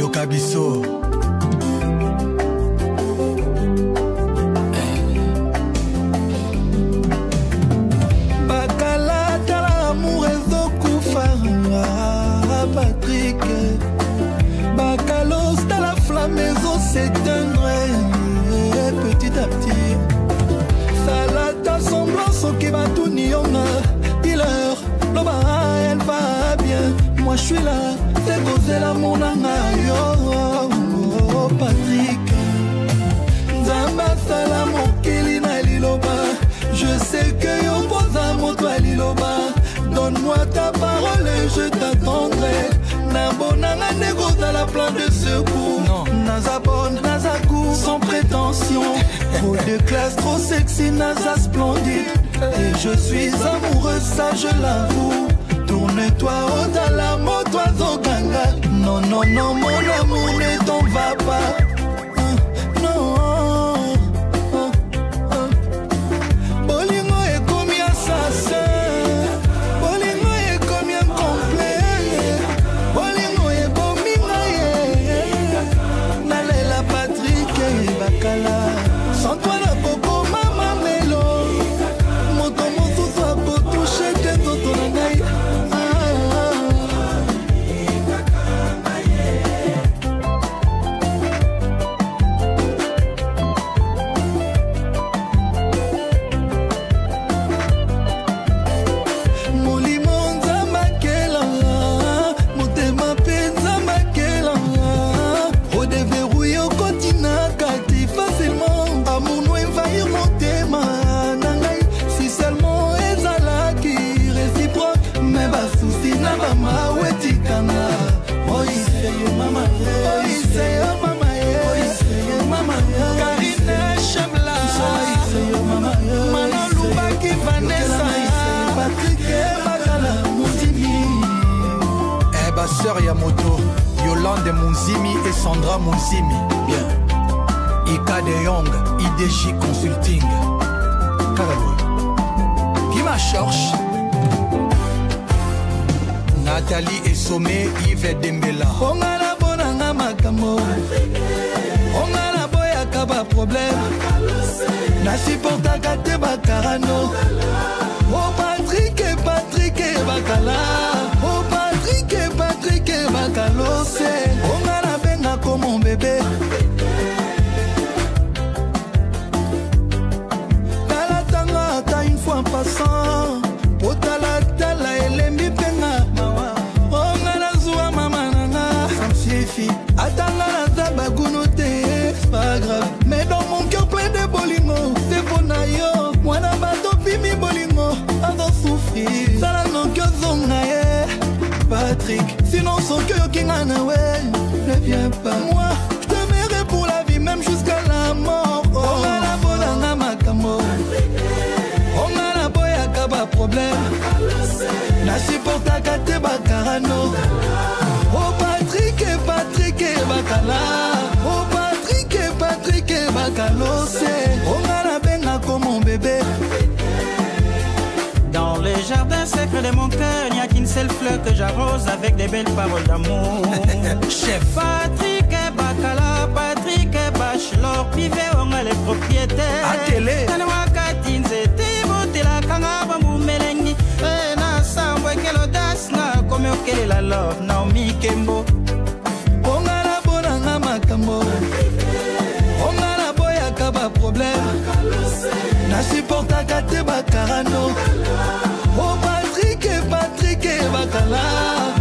Yoka biso. Bakala tala amour ezokufa Patrick. Bakalos tala flamme ezo s'éteindre petit à petit. Salata semblant soki batuni yonga dealer loba elle va bien. Moi je suis là, c'est causer l'amour nanga yo Patrick. Nzamba sala mokili na liloba. Je sais que yo poza moto ya liloba. Donne-moi ta parole et je t'attendrai. Nabonanga nde la plan de secours. Naza bonne, naza court, sans prétention. Trop de classe, trop sexy, naza splendide. Et je suis amoureux, ça je l'avoue. Tourne-toi au-delà, moto azoganga. Non, non, non, mon amour ne t'en va pas. Non. Bolingo ekomi assassin. Bolingo ekomi incomplet. Bolingo ebomi ngai. Nalela Patrick Bakala. Sans toi nakoko mama melo. Moto mosusu akotouche te nzoto na ngai. Molimo nzambe akelanga, motema mpe nzambe akelanga. Odeverrouille okoti na kati facilement. Amour no envahir motema na ngai. Si seulement ezalaki réciproque, mais basusi na bamawe etikanga. Oiseyo mama, oiseyo mama, oiseyo mama. Karine Chemla, oiseyo mama. Manolubaki Vanessa, Patrick Bakala Mundimi. Eh ba sœur ya moto, Yolande Munzimi et Sandra Munzimi. Bien. Ika de Young, IDJ Consulting. Karaboy. Kima Chorch. Nathalie Essomé, Yves Dembela. Ongala bonanga makambo. Ongala boyaka ba problème. Nasupportaka te bakarano. Oh Patrick, Patrick Bakala. Oh Patrick, Patrick Bakalose. Ongala benga comme mon bébé. Talatanga ata une fois en passant. Otala tala elembi penga. Ongala zuwa mama nana. Ça me suffit. Atanga naza bagunu te, c'est pas grave. Mais dans mon cœur plein de bolingo, c'est pour na yo. Mwana bato pimi bolingo, azo souffrir. Sala noki ozonga ye, Patrick. Sinon soki oyoki nga na we, ne viens pas. Moi, je t'aimerai pour la vie, même jusqu'à la mort. Ongala bonanga makambo. Ongala boyaka ba problème. Nasupportaka te bakarano. Oh Patrick, Patrick Bakala. Oh Patrick, Patrick Bakalose. Ongala benga comme mon bébé. Dans le jardin secret de mon cœur, il n'y a qu'une seule fleur que j'arrose avec des belles paroles d'amour. Chef. Patrick Bakala, Patrick Bachelor, Pivet, on a les propriétaires. Atélé. Tanawakati nzete, botela kanga bambu melengi. Na sambwe quelle audace, na komi okele la love, Naomi Kembo. Ongala bonanga makambo. Ongala boyaka ba problème. Nasupportaka te bakarano. Oh Patrick, Patrick Bakala.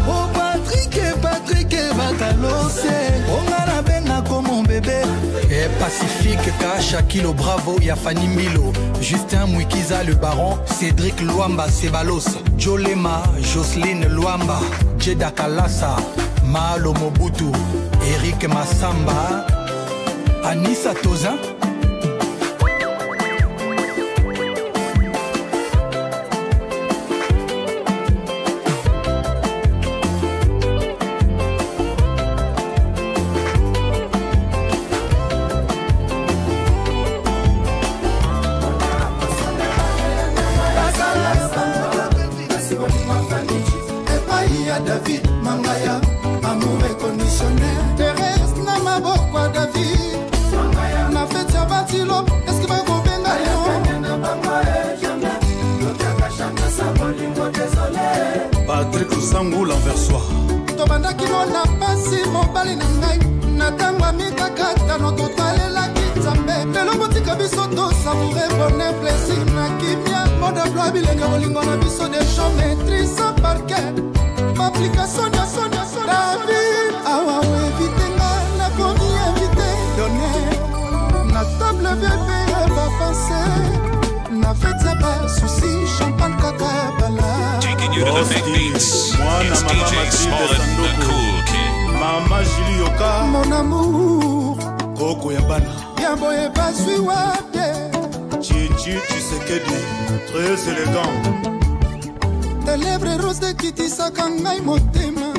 Oh Patrick, Patrick Bakalose. Ongala benga comme mon bébé. Eh Pacifique Kasha Kilo Bravo Yafani Milo, Justin Mwikiza le Baron, Cédric Luamba Sebalos, Jolema, Jocelyne Luamba, Jeda Kalasa, Malo Mobutu, Eric Massamba, Anissa Tozin. Epai Epai ya David Mangaya, amour inconditionnel. Thérèse na maboko ya David Mangaya. Na fête ya batilo, est-ce que bakobenga yo? Patrick Lusangu l'enversois. Tobandaki na pasi mobali na ngai, na ntango ya mikakatano totalelaki Nzambe. Lelo botika biso tosavoure bonheur plaisir na kimia. Mode bla bilenge bolingo na biso de géométrie sans parquet. Application nyonso nyonso. David awa oevite nga, nakomi invité d'honneur na table bebe bapense na fête ya basusi champagne kaka bala. Taking you to the big beats. It's DJ Smollet, the cool king. Mama Julie Yoka, mon amour, koko ya bana ya boye bazwi wape. Chichi Tshisekedi, très élégant. Tes lèvres roses ekitisaka ngai motema,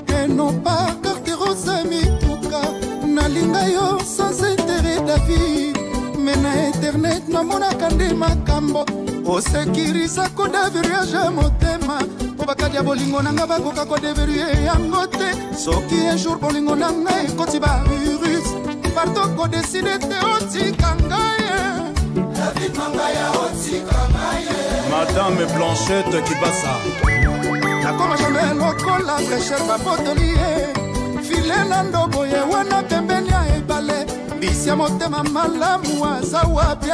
et non pas carte rose mituka. Nalinga yo sans intérêt David, mais na internet namonaka nde makambo. Osekirisa kodeverrouillage motema, po bakadi ya bolingo na nga bakoka kodeverrouiller yango te. Soki un jour bolingo na ngai ekoti ba virus, pardon kodeside te otika ngai. David Mangaya otika ngai. Madame Blanchette Kibasa, nakoma jamais lokola fraîcheur babotoli ye. File na ndobo ye wana pembeni ya ebale. Bisi ya motema malamu aza wapi?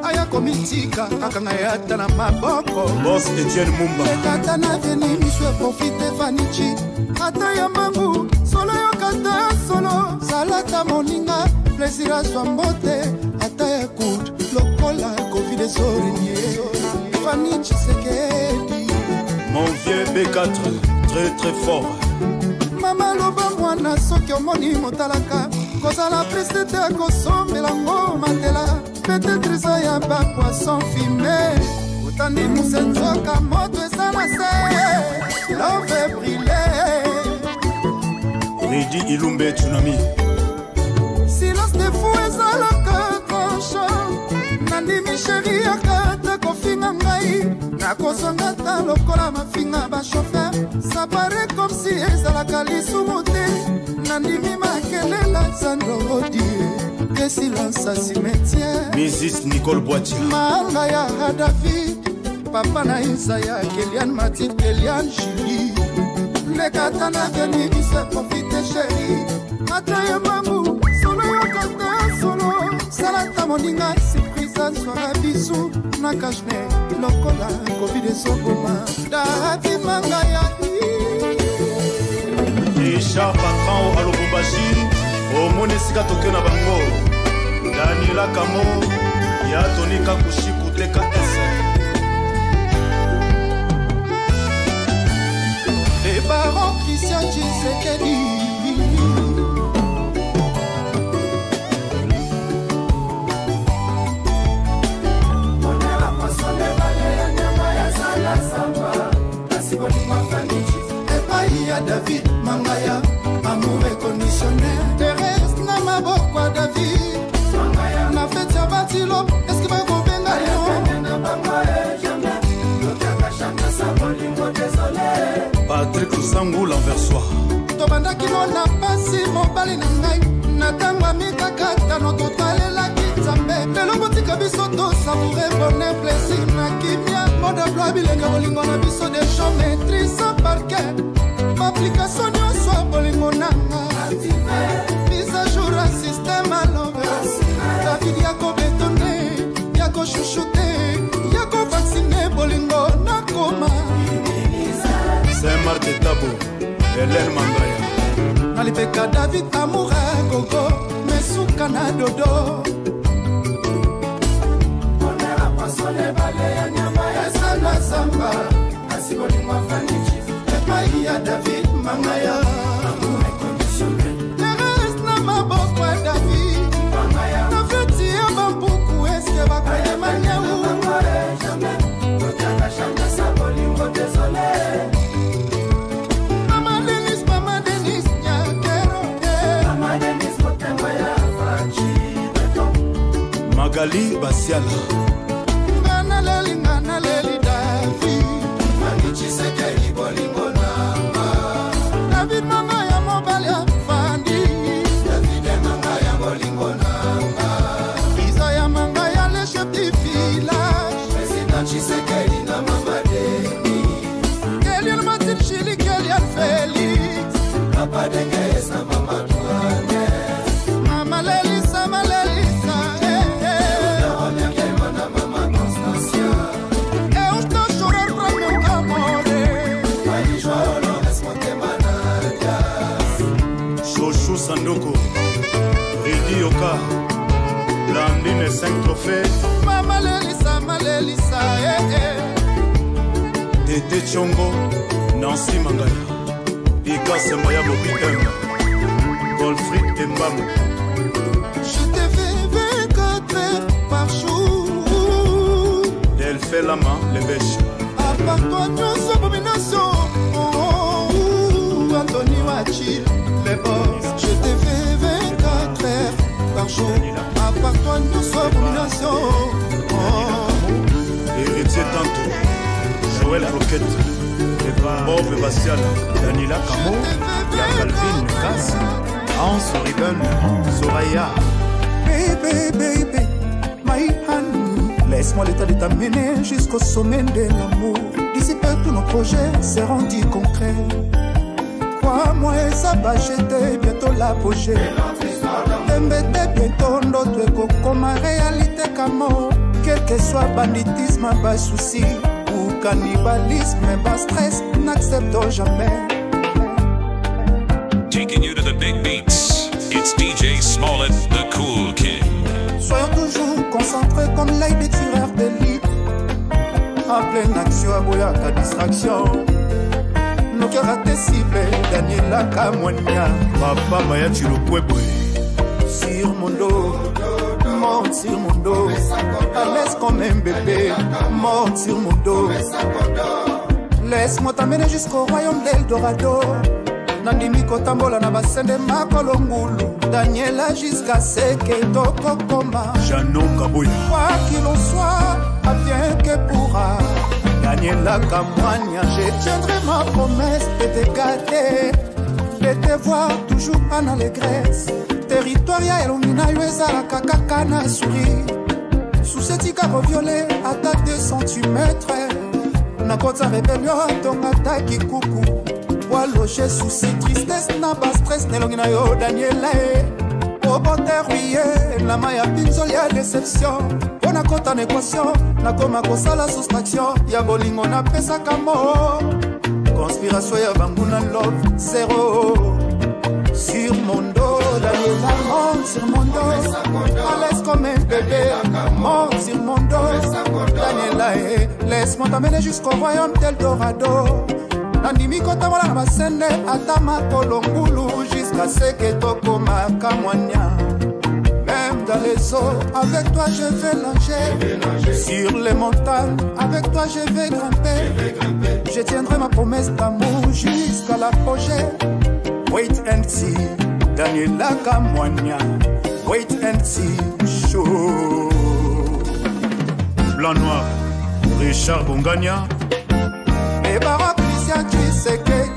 Aya komitika akanga ye ata na maboko. Boss Etienne Mumba, lekata na veni miso eprofite Fanichi. Ata ya mbangu solo yokata solo. Salata moninga plaisir azwa mbote. Ata ya kut lokola covid ezorenye. Fanny Tshisekedi, mon vieux B4, très très fort. Mama loba mwana soki omoni motalaka, kozala triste te akosombela ngo matela. Peut-être eza ya ba poisson fumé. Otandi muse nzoka moto eza na se. Love brûlé. Mehdi Ilumbe Tsunami. Silence de fou ezalaka tranchant. Nandimi chéri akata kofinga ngai, nakozonga ta lokola mafinga ba chauffeur. Ça paraît comme si ezalaka lisumu te. Nandimi makelela zandorodi ke silence a cimetière. Mrs Nicole Boitier, manga ya David, papa na Isaya, Kelian Mathilde, Kelian Julie. Lekata na veni biso profite chéri. Ata ya mamu solo yokata solo. Salata moninga surprise soir bisu na kashne lokola covid ezoboma. David Mangaya, Richard Patron à Lubumbashi, omoni esika toke na bango. Daniela Kamo, ya Tony Kakushi Kuteka S. Les barons Christian Tshisekedi. Epai ya David Mangaya, amour inconditionnel. Thérèse na maboko ya David Mangaya. Na fête ya batilo, est-ce que bakobenga yo? Patrick Lusangu l'enversois. Tobandaki na pasi mobali na ngai, na ntango ya mikakatano totalelaki Nzambe. Lelo botika biso tosavoure bonheur plaisir na kimia. Mode bla bilenge bolingo na biso de géométrie sans parquet. Application nyonso ya bolingo na nga. Mise à jour ya système à l'envers. David ya kobetone, ya kochuchute, ya kovaccine bolingo nakoma. Saint-Marc Tabo, Hélène Mangaya. Nalipeka David amour gogo, mesuka na dodo. Eza na zamba, kasi bolingo Fanichi. Epai ya David Mangaya, amour inconditionnel. Thérèse na maboko ya David Mangaya. Na feti ya bambuku eske bakoyema nyau. Mama Denis, Mama Denis, Nyakero. Magali Basiala. Ngana leli, ngana leli David. Mani Tshisekedi bolingo na Mama Lelisa, Malelisa, eh, eh. Eu estou a chorar pra meu amor. Chouchou Sandoko, Ridi Yoka, Blandine 5 trophées. Mama Lelisa, Malelisa, eh, eh. Tete Chongo, Nancy Mangaya, Picasso Maya Mobitem, Golfrid Mbam. Je te fais 24 heures par jour. Delphine Lama, l'évêque. À part toi, nous abomination. Oh, oh, oh, Anthony Wachi, les boss. Je te fais 24 heures par jour. À part toi, nous abomination. Oh. Héritier Tanto, Joël Roquette, Bob Bastial, Daniela Camo, Ya Calvin Kass, Hans Riben, Soraya. Baby, baby, my honey, laisse-moi l'état de t'amener jusqu'au sommet de l'amour. D'ici peu, tous nos projets seront dits concrets. Crois-moi, ça va jeter bientôt l'apogée. Tembete bientôt, notre comme réalité kamo. Quel que soit banditisme, bas souci ou cannibalisme, bas stress, n'acceptons jamais. Taking you to the big beats, it's DJ Smollett, the Cool King. Soyons toujours concentrés comme l'œil des tireurs d'élite. En pleine action, aboyaka distraction. Nos cœurs à tes cibles, Daniela Kamwania. Papa Maya Chilokwebwe. Sur mon dos, monte sur mon dos. À l'aise comme un bébé, monte sur mon dos. Laisse-moi t'amener jusqu'au royaume d'Eldorado. Nandimi kotambola na basende makolo ngulu. Daniela jusqu'à ce que tokokoma. Jano Kaboya. Quoi qu'il en soit, advienne que pourra. Daniela Kamwania, je tiendrai ma promesse de te garder, de te voir toujours en allégresse. Territoire ya elongi na yo ezalaka kaka na sourire. Susetika koviole ata 2 cm. Nakota rébellion tonga taki kuku. Waloche souci tristesse na ba stress nelongi na yo Daniela. Obote ruye na maya pinzoli ya déception. Pona kota na équation nakoma kosala soustraction ya bolingo napesaka mo. Conspiration ya banguna love zéro. Sur mon dos, Daniela monte sur mon dos. À l'aise comme un bébé, monte sur mon dos. Daniela, eh, laisse-moi t'amener jusqu'au royaume d'Eldorado. Nandimi kotambola na basende ata makolo ngulu jusqu'à ce que tokoma kamwania. Même dans les eaux, avec toi je vais nager. Sur les montagnes, avec toi je vais grimper. Je tiendrai ma promesse d'amour jusqu'à l'apogée. Wait and see, Daniela Kamwania. Wait and see, show. Blanc noir, Richard Bongania. Et Barak Christian Tshisekedi.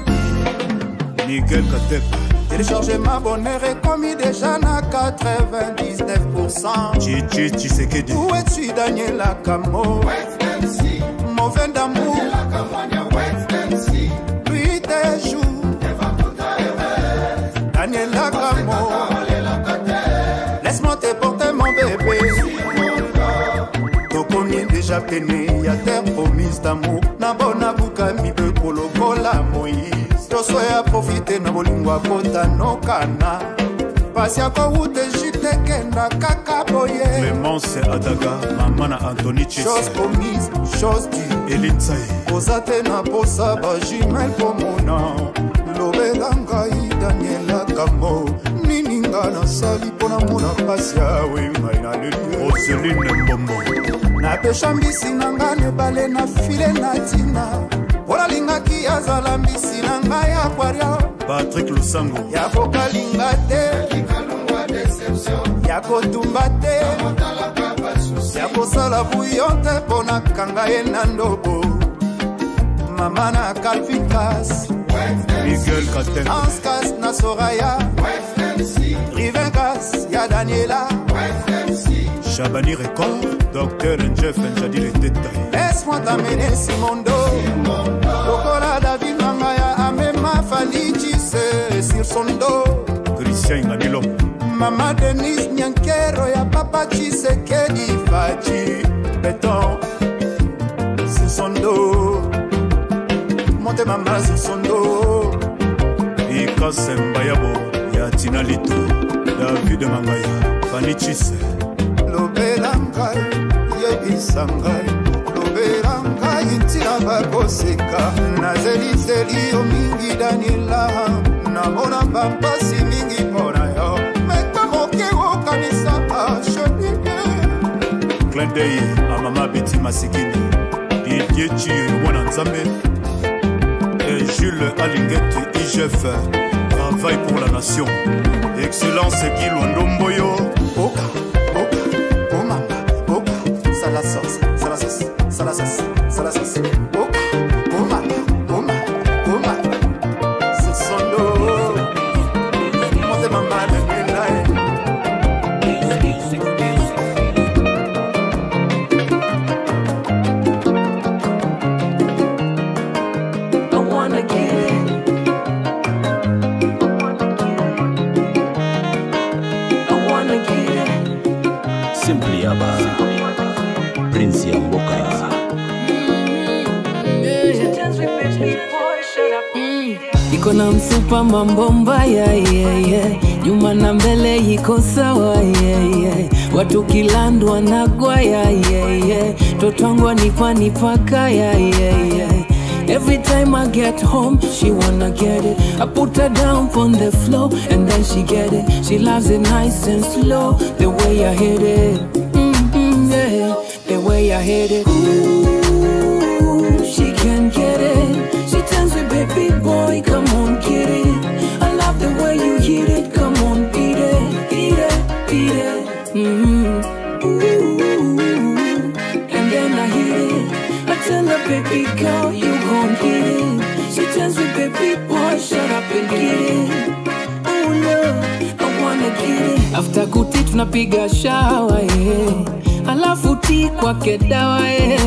Miguel Katep. Téléchargez ma bonheur est commis déjà à 99%. Chichi Tshisekedi. Où es-tu Daniela Kamo? Wait and see. Mauvais d'amour. Daniela Kamwania, wait and see. Nuit et jour. Daniela Kamo. Laisse-moi te porter mon bébé. Tokomi déjà peiné, ya terre promise d'amour. Nabona buka mibe kolokola Moïse. Tosoya profiter na bolingo akota nokana. Pasi ya kowuta Egypte kenda kaka boye. Clémence Adaga, mama na Anthony Chese. Chose promise, chose due. Eline Tsaye. Oza te na posa ba jumelle pomona. Lobela ngai Daniela Kamo. Nini nga nasali mpona mona pasi awe ngai naleli. Roseline Mbombo. Napesha mbisi na nga nebale na file na ntina. Mpo nalingaki azala mbisi na ngai aquarium. Patrick Lusango. Ya kokalinga te, ya kotumba te, ya kosala bouillon te mpo nakanga ye na ndobo. Mama na Calvin Kass, Miguel Katem, Hans Kass na Soraya, Rivin Kass ya Daniela, Chabani Record, Dr Njef Njadi le détail. Laisse-moi t'amener Simondo, lokola David Mangaya amema Fally Tshise sur Sondo Christian Ngamilo Mama Denise Nyankero ya Papa Tshisekedi Fachi Beton Sondo Monte mama Sondo Ikasemba yabo ya Tina Lito David Mangaya Fanny Chise Lobela ngai yebisa ngai lobela ngai ntina bakoseka nazelizeli yo mingi Daniela namona bampasi mingi mpona yo meka moke okanisa ashonike Clin d'œil à Mama Betty Masikini Didier Chiyo mwana Nzambe et Jules Alingete IGF travaille pour la nation. Excellence Guy Lwandomboyo Oka, oka, oh mama, oka Sala sauce, sala sauce, sala sauce, sala sauce Oka, oh mama, oh mama, oh mama Sondo, monte mama de Milai. I wanna get it. I wanna get it. Simply Abba, Prince ya Mboka. Iko na msupa mambo mbaya yeah, yeah. Nyuma na mbele iko sawa yeah, yeah. Watu kilandwa na gwaya yeah, yeah. Totwangwa nipa nipaka yeah, yeah, yeah. Every time I get home, she wanna get it. I put her down on the floor and then she get it. She loves it nice and slow, the way I hit it. Mm-hmm, yeah, the way I hit it. Ooh, she can get it. She tells me, baby boy, come on, get it. I love the way you hit it, come on, beat it, beat it, beat it. Mm-hmm. Ooh, and then I hit it. I tell her, baby girl, you gon' get it. She tells me, baby boy, shut up and get it. Oh, love, I wanna get it. After kuti tunapiga shower, yeah. Alafu tea kwake dawa, yeah.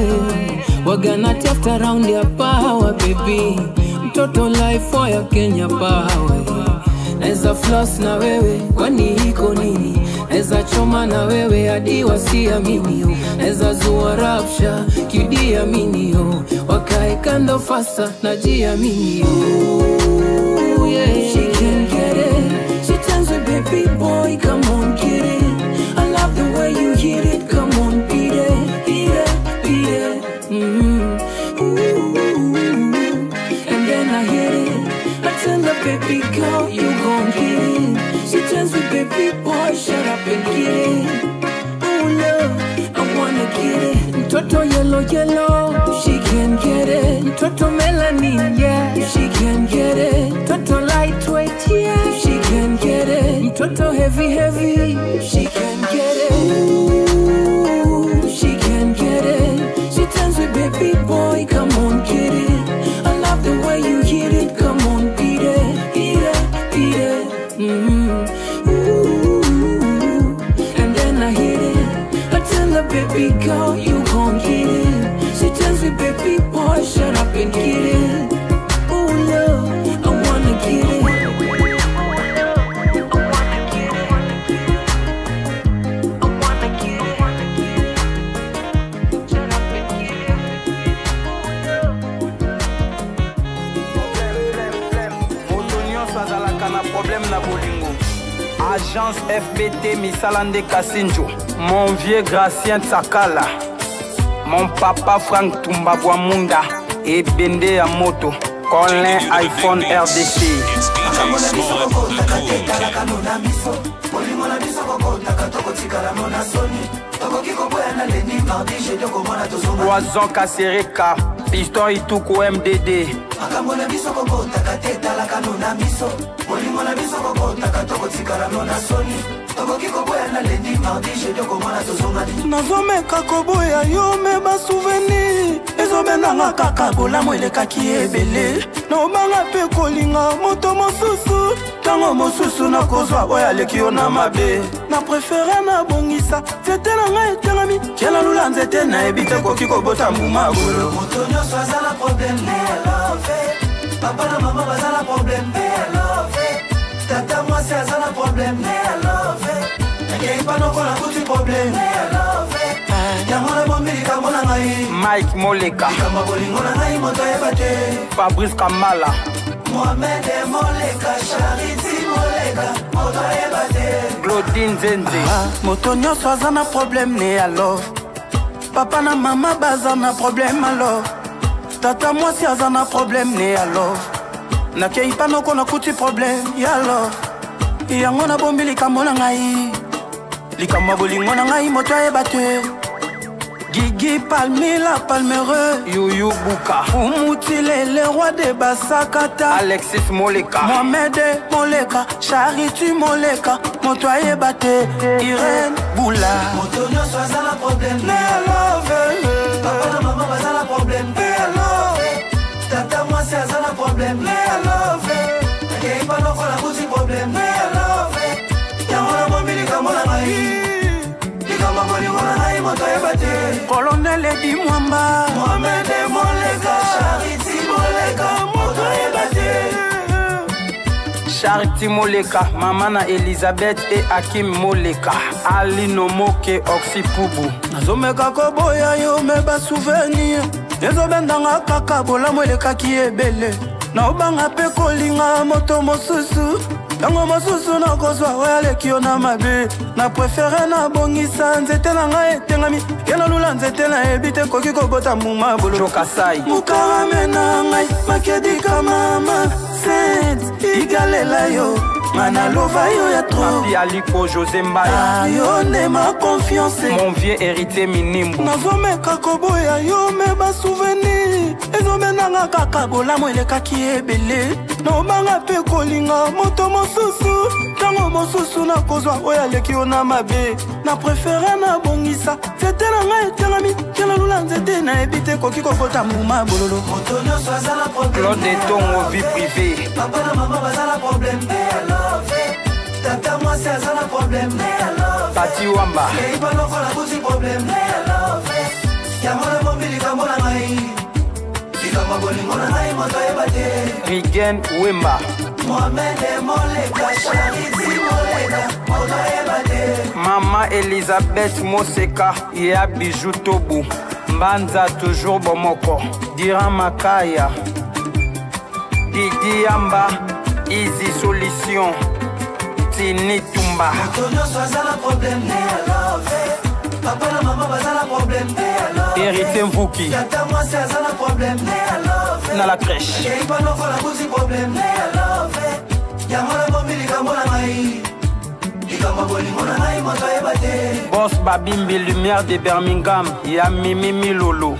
Wagana tafuta round ya power, baby. Mtoto life ya Kenya power, yeah. Naeza floss na wewe, kwani iko nini? Naeza choma na wewe hadi wasiamini. Naeza zua rapsha, kidiamini. Wakae kando fasa, najiamini. Ooh, yeah. She can get it. She tells me, baby boy, come on, get it. I love the way you hit it, come on, beat it, beat it, beat it. Mm-hmm. Ooh, and then I hit it. I tell her, baby girl, you gon' get it. She tells me, baby boy, shut up and get it. Oh, love, I wanna get it. Mtoto yellow, yellow, she can get it. Mtoto melanin, yeah, she can get it. Mtoto lightweight, yeah, she can get it. Mtoto heavy, heavy, she can get it. Ooh, she can get it. She tells me, baby boy, come on, get it. I love the way you hit it, come on, beat it, beat it, beat it. Mm-hmm. Ooh, and then I hit it. I tell her, baby girl, you gon' get it. She tells me, baby boy, shut up and get it. Oh, love, I wanna get it. I wanna get it. Shut up and get it. Moto nyonso azalaka na problème na bolingo. Agence FBT Misalande Kasinjo. Mon vieux Gracien Tsakala. Mon papa Frank Tumbabwamunda. Et Bende ya moto. Colin iPhone RDC. It's DJ Small, the cool kid. Poison Kasereka. Piston Ituku MDD. Makambo na biso kokotaka te talaka no na miso bolingo na biso kokotaka tokotikala no na soni tokoki koboya na lendi mardi jeudi okomona tozongani nazomeka koboya yo me basouvenir ezobendanga kaka bolamu elekaki ebele nobanga mpe kolinga moto mosusu ntango mosusu nakozwa oyo aleki yo na mabe na prefere nabongisa nzete na ngai etengami tiela lula nzete nayebi te koki kobota mbuma bolo moto nyonso aza na problème ne love papa na mama baza na problème mpe love Nakeyi problème. Mike Moleka, Fabrice Kamala, Mohamed Moleka, Charity Moleka, Claudine Zenze. Moto nyonso aza na problème ne ya love. Papa na mama baza na problème ya love. Tata mwasi aza na problème ne ya love. Nakei pa noko nakuti problème ya love. Yango nabombi likambo na ngai. Likambo bolingo na ngai moto ayeba te. Guigui Palmila Palmereux, Yuyu Buka, Umutile le roi de Basakata, Alexis Moleka, Mohamed Moleka, Charity Moleka, moto ayeba te, Irène Boula. Moto nyonso aza na problème ne love. Papa na mama baza na problème ne love. Tata mwasi aza na problème ne love. Nakei pa noko nakuti problème ne love. Yango nabombi likambo na ngai. Colonel Edi Mwamba, Mohamed Moleka, Charity Moleka, moto ayeba te. Charity Moleka, mama na Elizabeth et Hakim Moleka, Ali Nomoke Oxypubu. Nazomeka koboya yo me ba souvenir. Ezobendanga kaka bolamu elekaki ebele. Naobanga pe kolinga moto mosusu. Yango mosusu nakozwa oyo aleki yo na mabe. Na préféré nabongisa nzete na ngai etengami. Ye nalula nzete nayebi te koki kobota mbuma bolo. Jokasai Mukarame na ngai makedika mama Saint igalela yo nga nalova yo ya trop. Papi Aliko José Mbaya, yo nde ma confiance. Mon vieux héritier Minimbu. Nazomeka koboya yo me ba souvenir. Ezobendanga kaka bolamu elekaki ebele. Naobanga mpe kolinga moto mosusu. Ntango mosusu nakozwa oyo aleki yo na mabe. Na préféré nabongisa nzete na ngai etengami. Ke nalula nzete nayebi te koki kokota mbuma bololo. Moto nyonso aza na problème. Claude Tongo vie privée. Papa na mama baza na problème. Tata mwasi aza na problème. Pati Wamba, Nakei pa noko nakuti problème. Yango nabombi likambo na ngai. Likambo bolingo na ngai moto ayeba te. Rigen Wemba, Mohamed Moleka, Charity Moleka, moto ayeba te. Mama Elizabeth Moseka, ya Bijou Tobu, Mbanza toujours bomoko, Diran Makaya, Didi Yamba, Easy Solution, Tini Tumba. Moto nyonso aza na problème. Papa na mama baza na problème. Héritier Mvuki, Tata mwasi aza na problème. Na la crèche. Nakei pa noko nakuti problème. Yango nabombi likambo na ngai. Likambo bolingo na ngai moto ayeba te. Boss Babimbi Lumière de Birmingham, ya Mimi Milolo,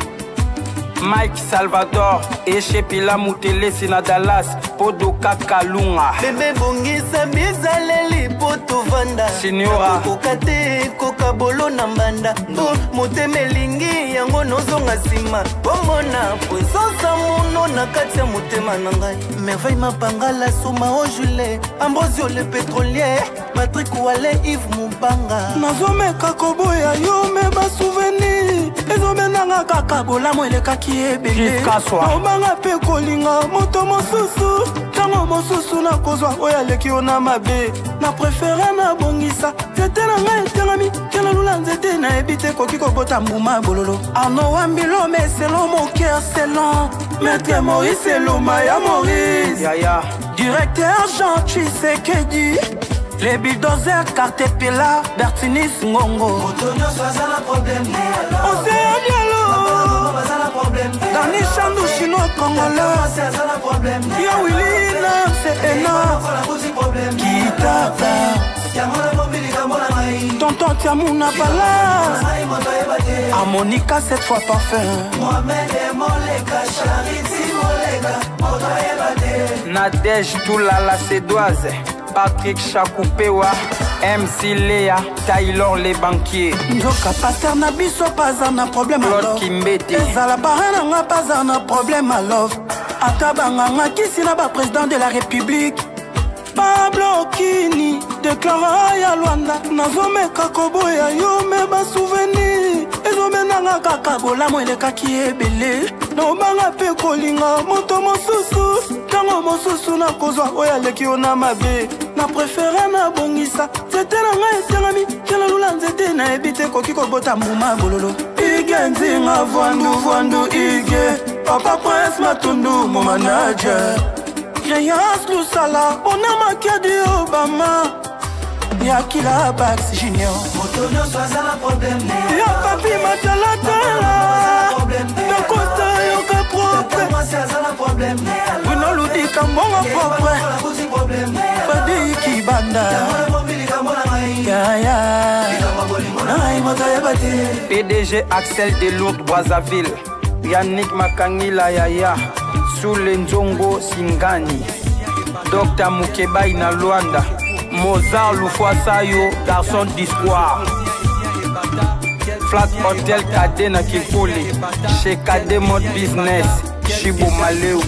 Mike Salvador, Echepila Mutele na Dallas, Podoka Kalunga. Bebe bongisa bizaleli po tovanda. Signora koka te koka bolo na mbanda. Po motema elingi yango nozonga nsima. Bomona présence mono na kati ya motema na ngai. Merveille Mapangala, Soma Ojule, Ambrosio le pétrolier, Patrick Wale, Yves Mubanga. Nazomeka koboya yo me ba souvenir. Ezobendanga kaka bolamu elekaki ebele. Naobanga mpe kolinga moto mosusu. Ntango mosusu nakozwa oyo aleki yo na mabe. Na préféré nabongisa nzete na ngai etengami. Ke nalula nzete nayebi te koki kobota mbuma bololo. Arnaud Wambilo mais selon mon cœur selon Maître Maurice Eloma ya Maurice. Yaya Directeur Jean Tshisekedi, les bulldozers Cartepela, Bertinis Ngongo. Moto nyonso aza na problème. Océan Diallo, Dani Chandou chinois congolais, Ya Willy Nam c'est énorme. Kitata Tonton Tiamouna Palace, Harmonica cette fois parfait. Mohamed Moleka, Charity Moleka, moto ayeba te. Nadège Toula la Cédoise, Patrick Chakoupewa, MC Léa, Taylor les banquiers. Nzoka pasteur na biso paza na problème Claude alors. Kimbete. Ezala parrain nanga paza na problème alors. Ata banganga kisi na ba président de la République. Pablo Kini déclara ya Luanda. Nazomeka koboya yo me ba souvenir. Ezobenanga kaka bolamu elekaki ebele. Naobanga mpe kolinga moto mosusu. Ntango mosusu nakozwa oyo aleki yo na mabe. Na préféré nabongisa nzete na ngai etengami kelolula nzete nayebi te koki kobota mbuma bololo ige nzinga vwandu vwandu ige papa prince matundu mo manager Créance Lusala bona makiadi Obama Yakila Bax Junior Moto nyonso aza na problème Ya papi matalatala Nakosta yoka propre Bruno Ludika mbongo propre Fadi Kibanda Yaya PDG Axel de Lourdes Brazzaville Yannick Makangila Yaya Soule Nzongo Singani Dr Mukebai na Luanda Mozart Lufuasayo Garçon d'Histoire Flat Hotel Kade na Kinkole Chez Kade Mode Business Chibo Maleu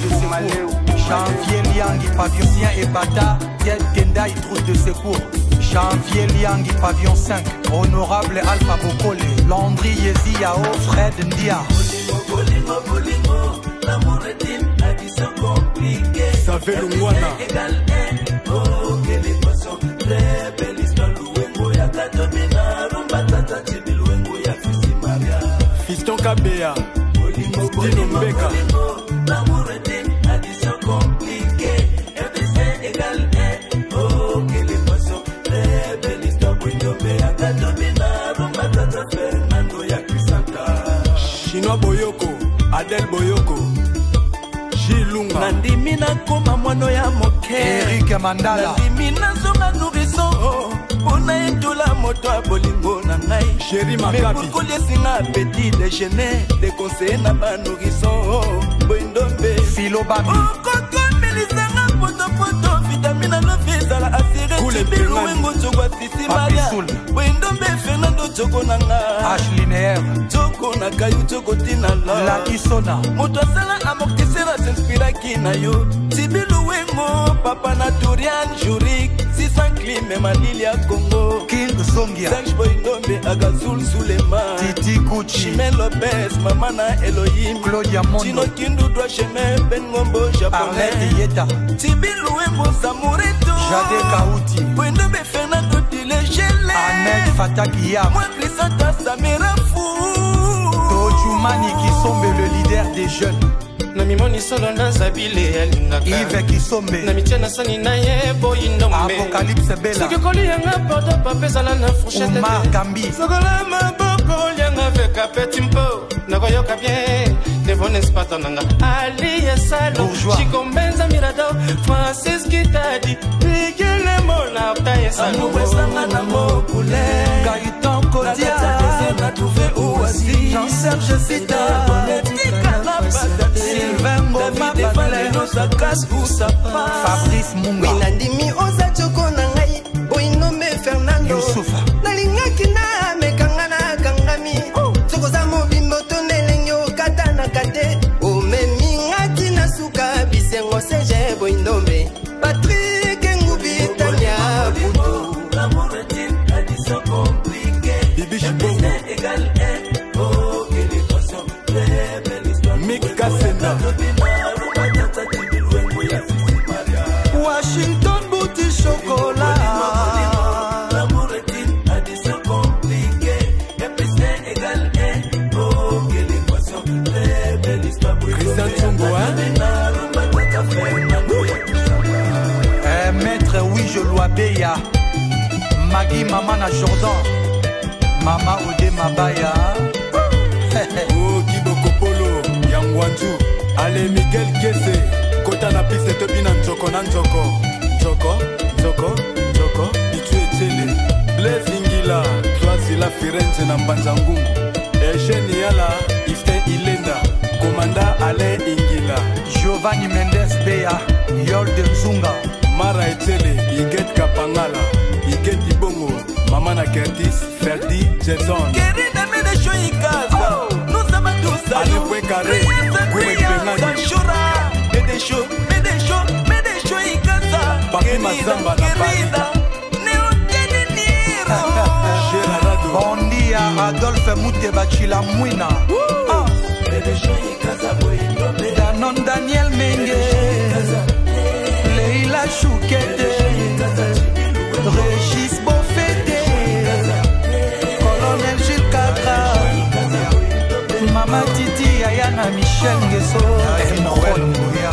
Janvier Liangi Pavillon et Bata Tendai trousse de secours Janvier Liangi Pavillon 5 Honorable Alpha Bokole Landry Yezi Yao Fred Ndia Bolingo bolingo l'amour est une addition compliquée. Savé Lungwana égale 1. Oh quelle équation, très belle histoire. Luengo ya Katomina, rumba tata chibi Luengo ya Fisi Maria. Fiston Kabea, bolingo bolingo bolingo, l'amour est une addition compliquée. 1 + 1 égale 1. Oh quelle équation, très belle histoire. Bunyombe ya Katomina, rumba tata Fernando ya Crisanta. Chinois Boyoko, Adèle Boyoko, Gilunga. Nandimi nakoma mwana ya moke Eric Mandala. Nandimi nazonga nourrisson mpona etola moto ya bolingo na ngai. Chéri Makabi. Mekokoliesi nga petit déjeuner déconseillé na ba nourrisson boindombe. Philo Bami. Okokomelisanga potopoto vitamine alofi ezala assuré. Chibiluwengo tshoko asisi Maria. Boindombe Fernando tshoko na nga. H linéaire. Tshoko na kayu tshoko tina la. La Isona. Moto asala amortisseur asinspiraki na yo. Chibiluwengo papa na Turian Jurik. 600 clime malili ya Congo. King Zongia. Serge Boindombe Agazul Suleiman. Titi Kuchi. Chimène Lopez mama na Elohim. Claudia Mondo. Chino Kindu droit chemin Ben Ngombo japonais. Arlette Yeta. Chibiluwengo Samureto. Jade Kauti. Boindombe Fernando Dilegele. Ahmed Fatakia. Moi Crisanta Samira Fou. Tojumani Kisombe le leader des jeunes. Namimoni solo na zabile alingaka Yves Kisombe. Namitia na sani na ye boyindombe. Apocalypse Bella. Soki kolianga porte papa ezala na fourchette. Omar Kambi. Sokola maboko olianga veka petit mpo. Nakoyoka bien devant espace nanga. Ali Esalo. Chico Mbenza Mirador. Francis Kitadi. Miguel Mola ta Esalo. Amour na mokule. Gaëtan Kodia. Jean-Serge Sita. Sylvain Ngoma Fabrice Munga. Nandimi oza tshoko na ngai Boindombe Fernando Yusufa. Nalingaki na mekanga na kangami Tsokoza mobimbo tondelengi okatanaka te Omemi ngati na suka bisengo Serge Boindombe Patrick Ngubi Tania Butu. L'amour est une addition compliquée. Bibi Chibongo égale 1. Oh quelle équation, très belle histoire. Mick Kassenda. Washington Bouti Chocolat. L'amour est une addition compliquée. 1 + 1 égale 1. Oh quelle équation, très belle histoire. Christian Tchongo. Maître oui je Loabeya. Maggie Mama na Jordan. Mama Ode Mabaya. Oh Kibokopolo Yangwanju. Ale Miguel Kese. Kota na piste tobina nzoko na nzoko. Nzoko, nzoko, nzoko. Itu etele. Blaise Ingila. Twazila Firenze na Mbanza Ngungu. Eugène Yala, Iftin Ilenda. Komanda Alain Ingila. Giovanni Mendes Bea. Yolde Nzunga. Mara Etele, Iget Kapangala. Iget Ibongo. Mama na Curtis, Ferdi, Jason. Querida me deixou em casa. Nous sommes tous à nous. Carré, Chora, me deixou, me deixou, me deixou em casa. Papi Mazamba na Paris. Bon dia Adolphe Muteba Chila Mwina. Danon Daniel Menge. Leila Choukete. Mama Titi yaya na Michel Ngeso Noël Ngoya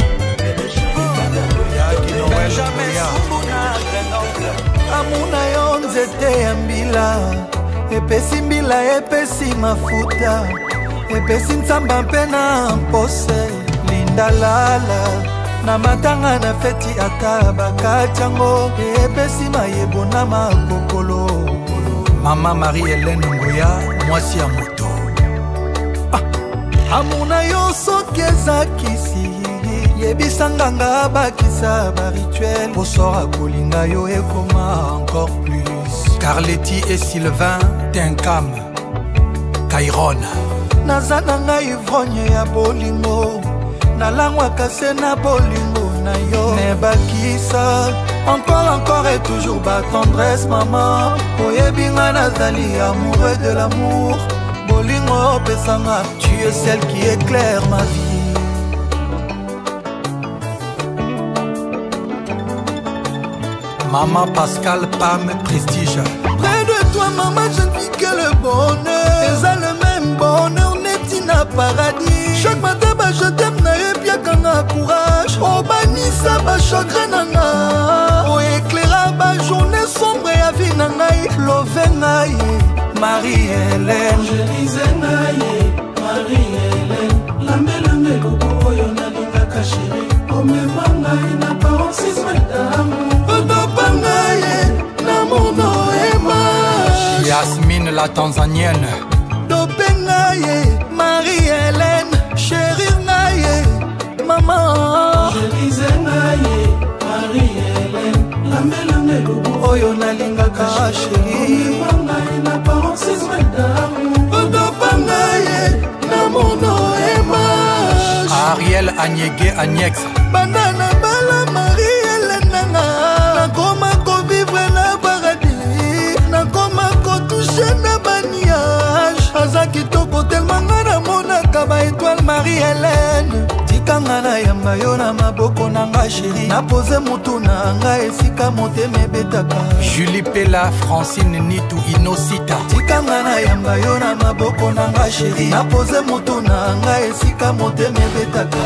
Benjamin Sumbuna Grenoble. Amuna yo nzete ya mbila epesi mbila epesi mafuta epesi nzamba mpe na mpose lindalala na matanga na feti ata bakati yango epesi mayebo na makokolo. Mama Marie-Hélène Ngoya mwasi ya moto. Amuna yo soki eza kisi yebisa nganga bakisa barituel bosora kolinga yo ekoma encore plus. Carletti et Sylvain Tinkam Kairon. Naza na ngai ivrogne ya bolingo nalangwaka se na bolingo na yo nebakisa encore encore et toujours ba tendresse maman oyebi nga nazali amoureux de l'amour bolingo opesanga tu es celle qui éclaire ma vie. Maman Pascal Pam Prestige. Près de toi maman je ne vis que le bonheur. Eza le même bonheur neti na paradis. Chaque matin bah je t'aime na epiakanga courage. Obanisa ba chagrin nanga o éclaira ba journée sombre ya vie na ngai. Love ngai Marie-Hélène. Angélise ngai Marie-Hélène. Lambe loko oyo nalingaka chéri. Omema ngai na paroxysme d'amour. Yasmine la Tanzanienne. Dopengaye Marie-Hélène chérie ngaye maman. Angélise ngaye Marie-Hélène. Lambe loko oyo nalingaka chéri. Omema ngai na paroxysme d'amour. Dopengaye na mono image. Ariel Agnege Agnex. Banana bala Marie-Hélène nanga. Nakoma kovivre na paradis. Nakoma kotouche na baniage. Aza kitoko tellement nga namonaka ba étoile Marie-Hélène. Tikanga na yamba yo na maboko na nga chéri. Napose mutu na nga esika motema ebetaka. Julie Pela, Francine Nitu Inosita. Tikanga na yamba yo na maboko na nga chéri. Napose mutu na nga esika motema ebetaka.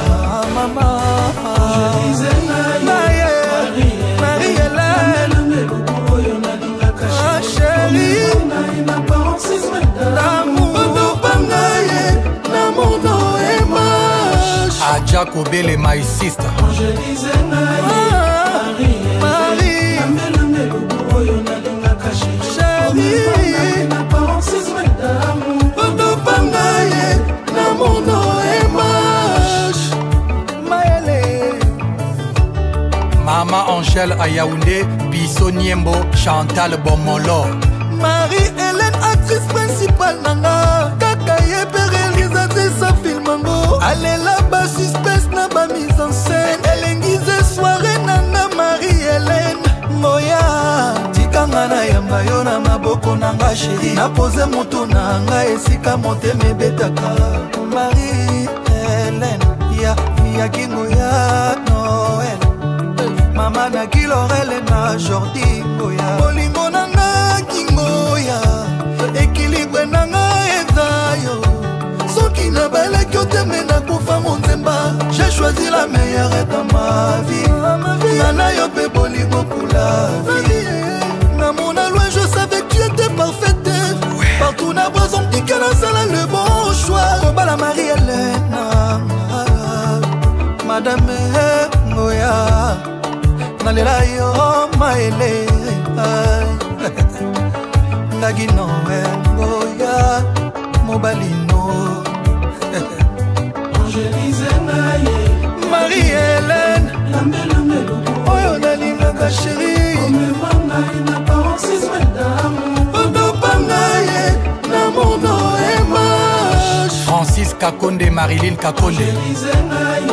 Mama Marie-Hélène ah chérie l'amour Adja Kobele my sister. Marie chérie Mama Angèle à Yaoundé, Biso Niembo, Chantal Bomolo. Marie-Hélène, actrice principale nanga. Kaka ye pe réalisatrice sa film ango. Alela ba suspense na ba mise en scène. Elengize soirée nanga Marie-Hélène. Moya, tikanga na yamba yo na maboko nanga chérie. Na pose mutu nanga esika motema ebetaka. Marie-Hélène, ya ya kingo ya Noël. Mama na kilorele na Jordi Ngoya. Bolingo nanga kingoya. Équilibre nanga eza yo. Soki na balaki oteme na kufa monzemba. J'ai choisi la meilleure dans ma vie. Nana yo pe bolingo pour la vie. Na mon loin je savais que tu étais parfaite. Partout na boison dit que la salle le bon choix. Kobala Marie-Hélène Madame Ngoya. Nalela yo maele Ngagi Noël Ngoya Mobalino Angélise ngaye Marie-Hélène oyo nalingaka chéri. Omema ngai na paroxysme d'amour. Odopa ngai na mono image. Francis Kakonde Marilyn Kakonde. Angélise ngaye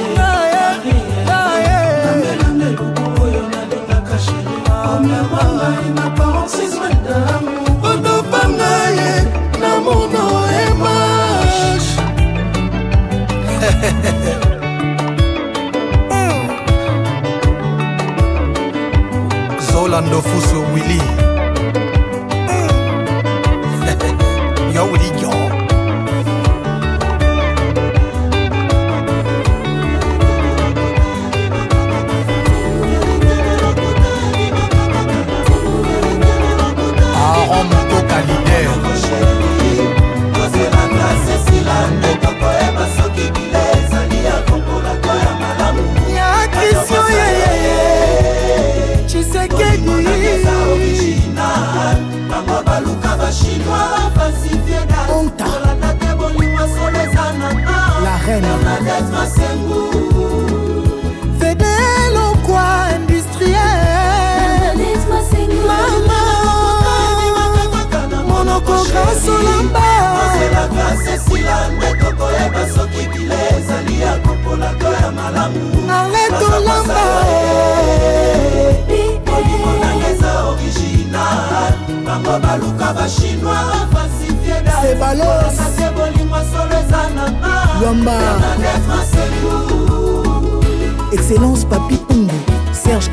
Zolando Fuso Willy. Yo Willy yo.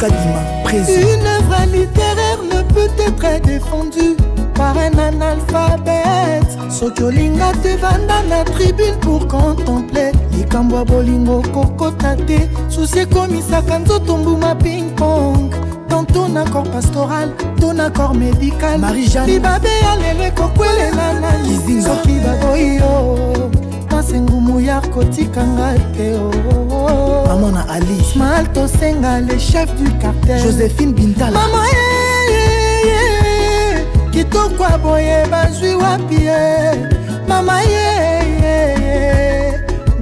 Kadima, président. Une œuvre littéraire ne peut être défendue par un analphabète. Soki olinga te vanda na tribune pour contempler likambo ya bolingo kokota te. Susi ekomisaka nzoto mbuma ping-pong. Tantôt na corps pastoral, to na corps médical. Marie-Jeanne libabe ya lelo ekokwelela nani soki baboyi yo masengumu ya kotikanga te. Maman na Ali Smal Tosenga, le chef du cartel. Joséphine Bintala. Maman kitoko boye bazwi wapi ye. Mama ye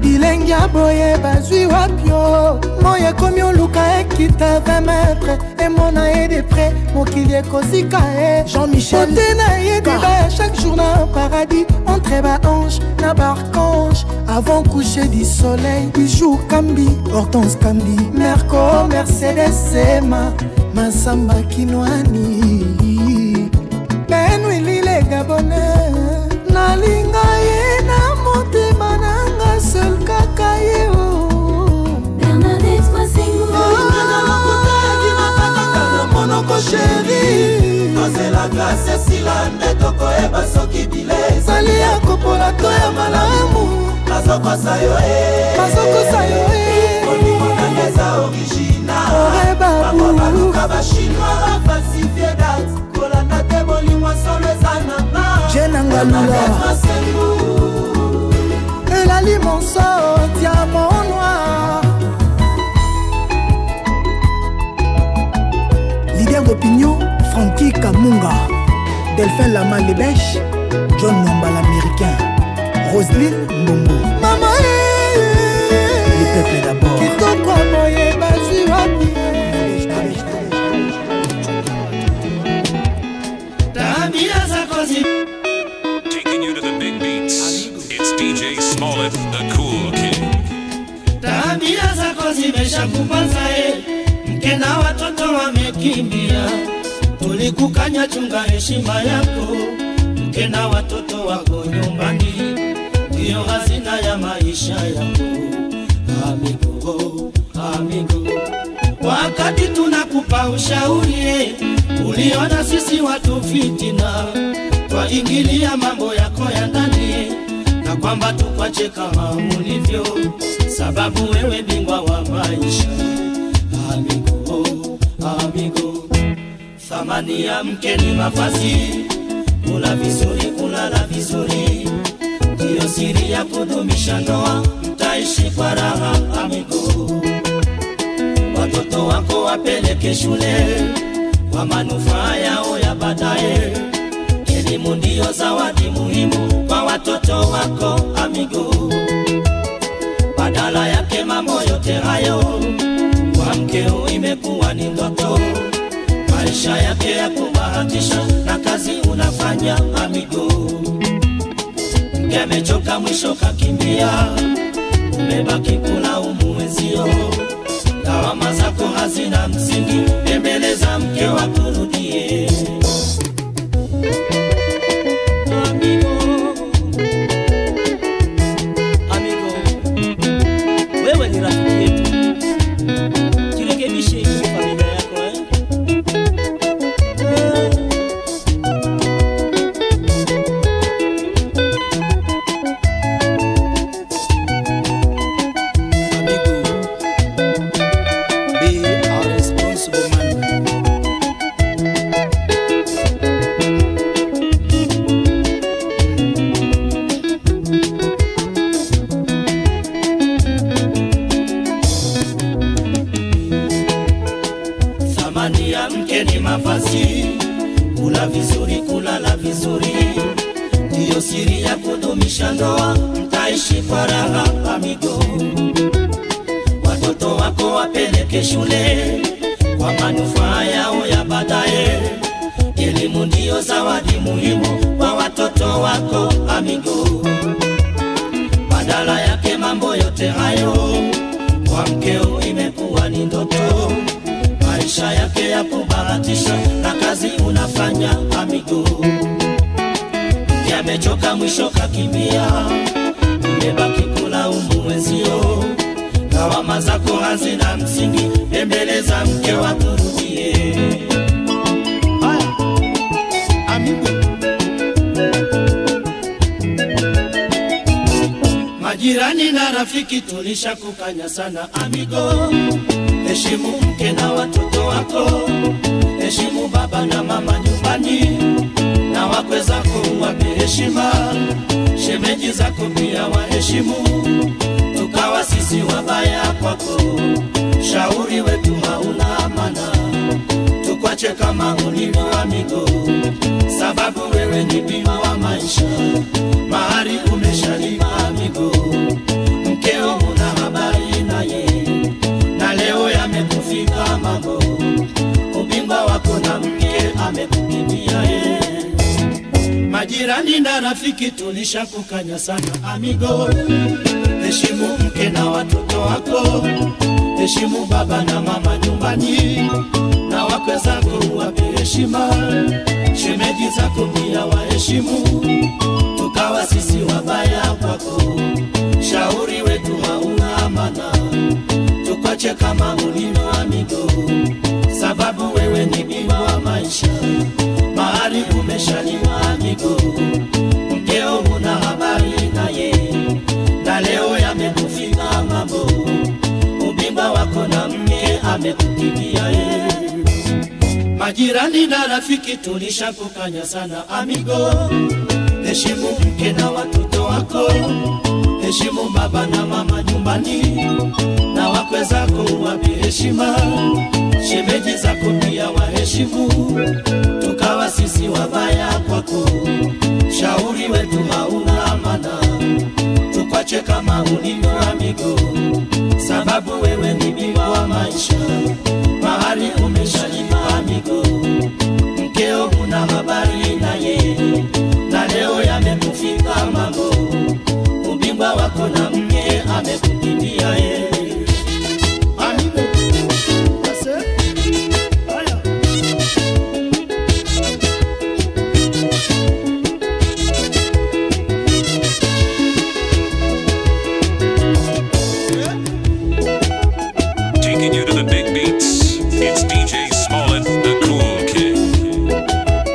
bilengi ya boye bazwi wapi yo. Moyo ekomi oluka ekita 20 mètres emona ye de près mokili ekozika ye. Jean-Michel ote na ye débat chaque jour na paradis entre ba ange na barcange avant coucher du soleil. Bijou Kambi, Hortense Kambi, Merco, Mercedes Sema, Masamba Kinwani, Benwili le Gabonais. Nalinga ye na motema nanga seul kaka ye o. Bernadette Masengo monoko chéri tozela glace esila nde tokoyeba soki bile ezali ya kopola to ya malamu. Bazokosa yo e, bazokosa yo e, bolingo nanga eza original. Ore babu baluka ba chinois bafalsifie date kolanda te bolingo solo eza nanga. Jenangalula elali monso diamant noir. Leader d'opinion, Francky Kamunga, Delphin Lama Lebèche, John Mwamba l'Américain, Roselyne Mbongo. Maman, le peuple d'abord. Kitoko boye bazwi wapi. Taking you to the big beats. It's DJ Smollett, the cool king. Tabia zako zimeshakupanza mke na watoto wamekimbia. Tulikukanya, chunga heshima yako, mke na watoto wako nyumbani ndiyo hazina ya maisha yako. Amigo, amigo, wakati tunakupa ushauri uliona sisi watu fitina, twaingilia mambo yako ya ndani na kwamba tukwache kama ulivyo, sababu wewe bingwa wa maisha. Amigo, amigo, thamani ya mke ni mavazi, kula vizuri, kulala vizuri, ndiyo siri ya kudumisha ndoa, mtaishi kwa raha. Amigo, watoto wako wapeleke shule kwa manufaa yao ya baadaye. Elimu ndiyo zawadi muhimu kwa watoto wako. Amigo, badala yake mambo yote hayo kwa mkeo imekuwa ni ndoto, maisha yake ya kubahatisha na kazi unafanya. Amigo, mke amechoka mwisho kakimbia, umebaki kulaumu wenzio, lawama zako hazina msingi, bembeleza mke wakurudie. Amigo, amigo, wewe ni rafiki yetu, jirekebishe familia yako eh? Amigo, be a responsible man. Thamani ya mke ni mavazi, kula vizuri, kulala vizuri, ndiyo siri ya kudumisha ndoa, mtaishi kwa raha. Amigo, watoto wako wapeleke shule kwa manufaa yao ya baadaye. Elimu ndiyo zawadi muhimu kwa watoto wako. Amigo, badala yake mambo yote hayo kwa mkeo imekuwa ni ndoto, maisha yake ya kubahatisha na kazi unafanya. Amigo, mke amechoka mwisho kakimbia, umebaki kulaumu wenzio, Lawama zako hazina msingi, bembeleza mke wakurudie. Amigo. Majirani na rafiki tulishakukanya sana amigo. Heshimu mke na watoto wako, heshimu baba na mama nyumbani, na wakwe zako wape heshima, shemeji zako pia waheshimu. Tukawa sisi wabaya kwako, shauri wetu hauna maana, tukwache kama ulivyo amigo, sababu wewe ni bima wa maisha, mahari umeshalipa amigo. Mkeo una habari naye, na leo yamekufika mambo, ubingwa wako na mke amekukimbia ye. Majirani na rafiki tulishakukanya sana amigo. Heshimu mke na watoto wako, heshimu baba na mama nyumbani, na wakwe zako wape heshima, shemeji zako pia waheshimu. Tukawa sisi wabaya kwako, shauri wetu hauna maana, tukwache kama ulivyo amigo, sababu wewe ni bingwa wa maisha, mahari umeshaliwa amigo. Mkeo una habari naye, na leo yamekufika mambo, ubingwa wako na mke amekukimbia ye. Majirani na rafiki tulishakukanya sana amigo. Heshimu mke na watoto wako, heshimu baba na mama nyumbani, na wakwe zako wape heshima, shemeji zako pia waheshimu. Tukawa sisi wabaya kwako, shauri wetu hauna maana, tukwache kama ulivyo amigo, sababu wewe ni bingwa wa maisha, mahari umeshalipa amigo. Mkeo una habari naye, na leo yamekufika mambo, ubingwa wako na mke amekukimbia ye. Taking you to the big beats, it's DJ Smollett, the Cool King.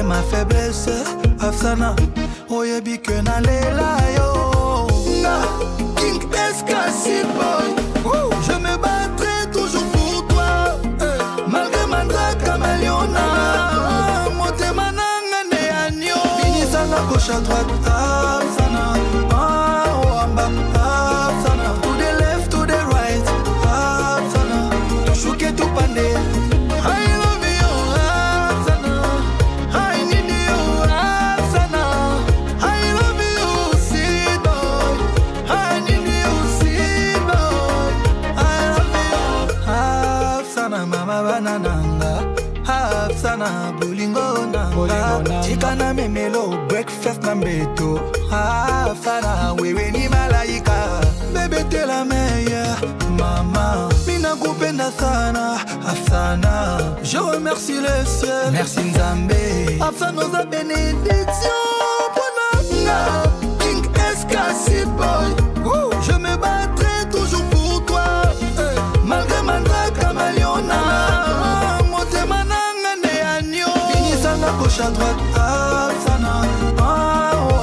Ma faiblesse, Afsana, oyebi que nalela yo. Na King SK boy, je me battrai toujours pour toi, malgré mandraka maliona, motema nanga ne anyo. Binisanga gauche à droite, Afsana, en haut en bas, Afsana, to the left, to the right, Afsana, tushuke tupande. I love you, Afsana. I need you, Afsana. I love you, sweet boy. I need you, sweet boy. I love you, Afsana, mama banananga, Afsana, bolingo. Binisanga mbeto. Afana, wewe ni malaika. Bébé t'es la meilleure, maman. Mina kupenda sana, Afsana. Je remercie le ciel, merci Nzambe. Afsana nous a bénédiction. King SK boy. Je me battrai toujours pour toi. Malgré Mandraka Maliona. Motema nanga ne anyo. Binisanga gauche à droite, Afsana.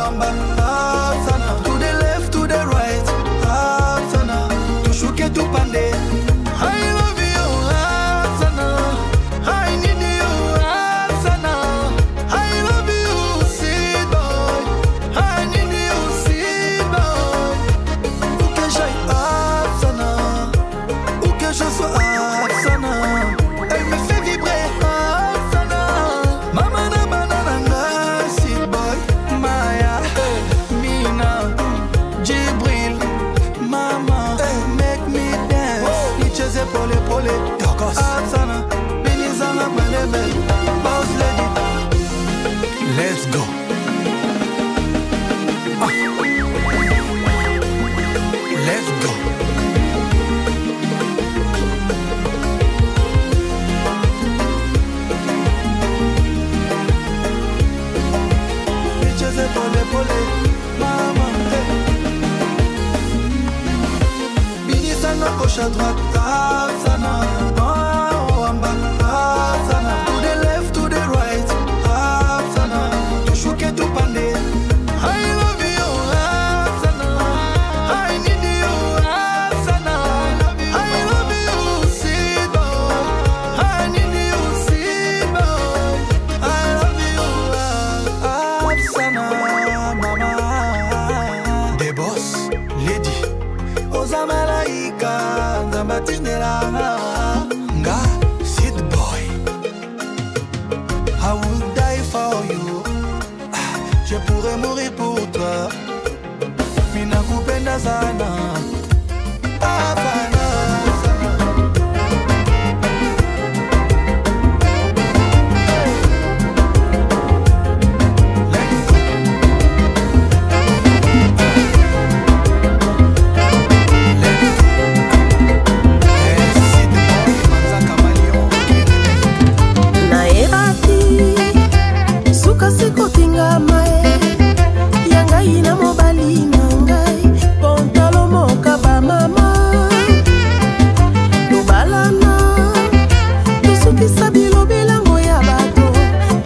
Amba, Afsana. To the left, to the right, Afsana. Tushuke tupande. I love you, Afsana. I need you, Afsana. I love you, sweet boy. I need you, sweet boy. Où que j'aille, Afsana. Où que je sois, Afsana. Elle me fait vibrer, Afsana. Mama na banana, sweet boy. Maya, Mina, Djibril, Mama, make me dance. Nicheze pole pole, Afsana, Benizana Malebe, Boss Lady. Let's go. Let's go. Nicheze pole pole, mama. Binisanga gauche à droite, Afsana. Oh, amba, Afsana. To the left, to the right, Afsana. Tushuke tupande. I love you, Afsana. I need you, Afsana. I love you, sweet boy. I need you, sweet boy. I love you, Afsana, mama. The boss, lady. Oza malaika, nzamba tindelanga. Nga, sweet boy. I will die for you. Je pourrais mourir pour toi. Mina kupenda sana. Afana. Nayebaki suka sikotingama e ya ngai na mobali na ngai pontalo moka bamama tobalana tosukisa bilobelango ya bato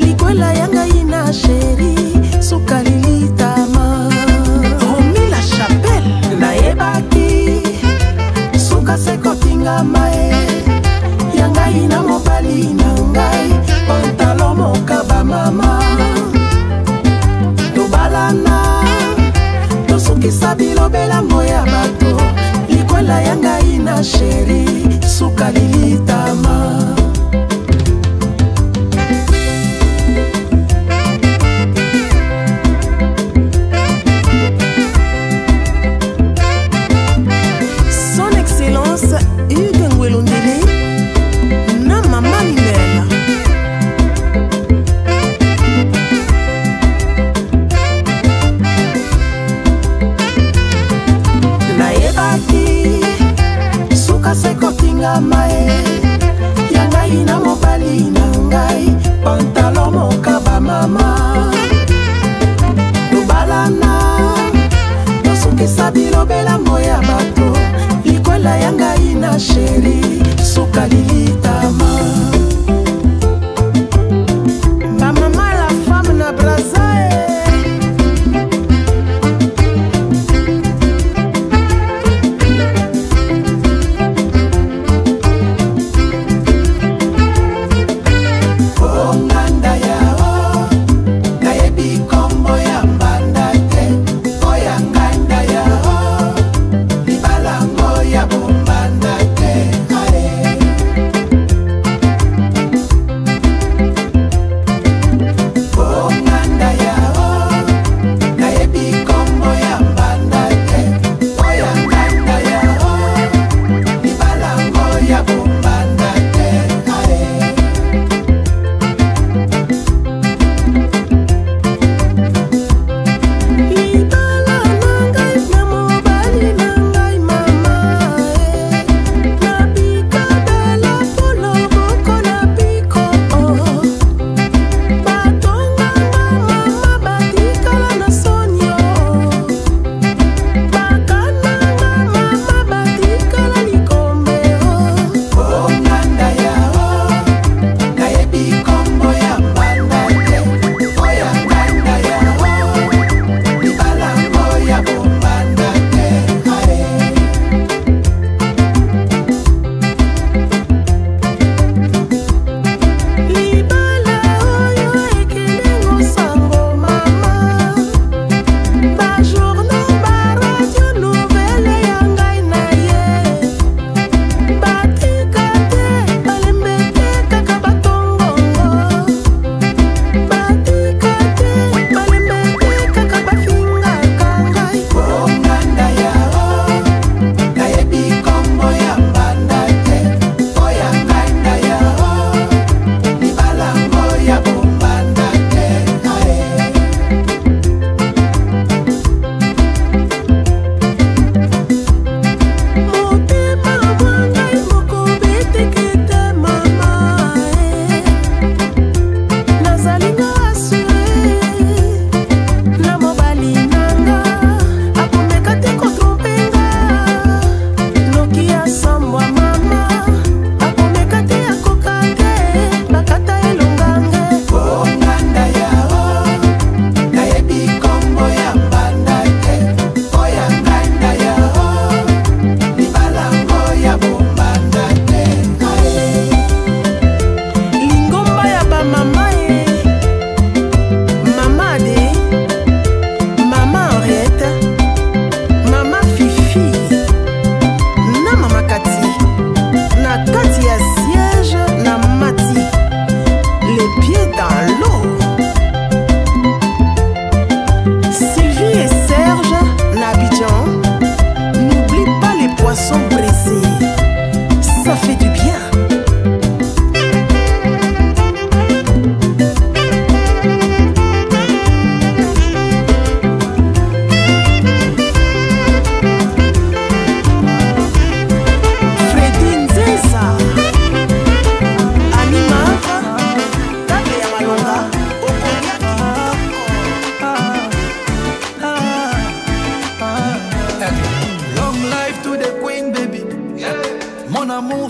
likwela ya ngai na sheri suka lilitama Romi la Chapelle. Nayebaki suka sekotingama e ya ngai na mobali na ngai pantalon moka bamama tobalana tosukisa bilobelango ya bato likwela ya ngai na sheri suka lilitama. Son Excellence Hugues Ngwelondele na Mama Minel. Nayebaki suka sekotingama e ya ngai na mobali na ngai pantalon moka bamama tobalana tosukisa bilobelango ya bato likwela ya ngai na sheri suka lilitama. Bamama la femme na Braza e. Onganda ya o, nayebi kombo ya mbanda te. Oya nganda ya o, libalango ya bombanda te.